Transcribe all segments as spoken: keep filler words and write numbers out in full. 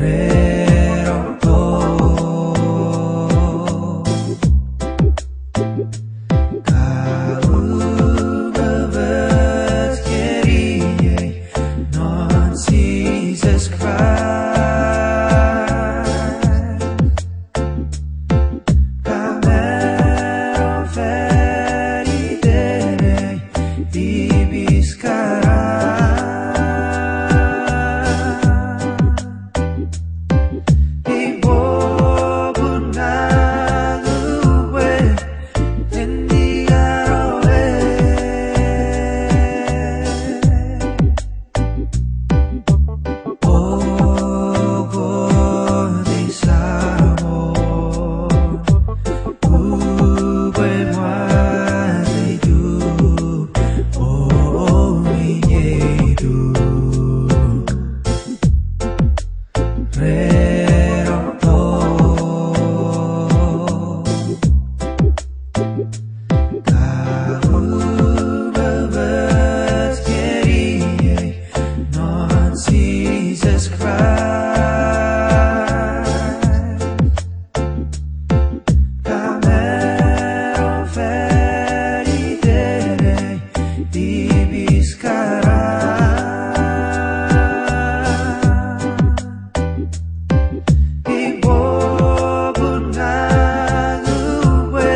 Ren om to. Ka umoumoch ngeniei non Jises Kraist. Ka mano fan itenei tipis kana. Ipwe pun ngang upwe endiano e. O Kot ei Samon, upwe mwareituk, o, o, ingetuk. Ren om to. Ka umoumoch ngeniei non Jises Kraist. Ka mano fan itenei tipis kana. Ipwe pun ngang upwe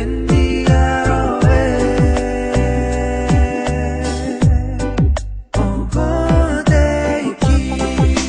endiano e. O Kot ei King,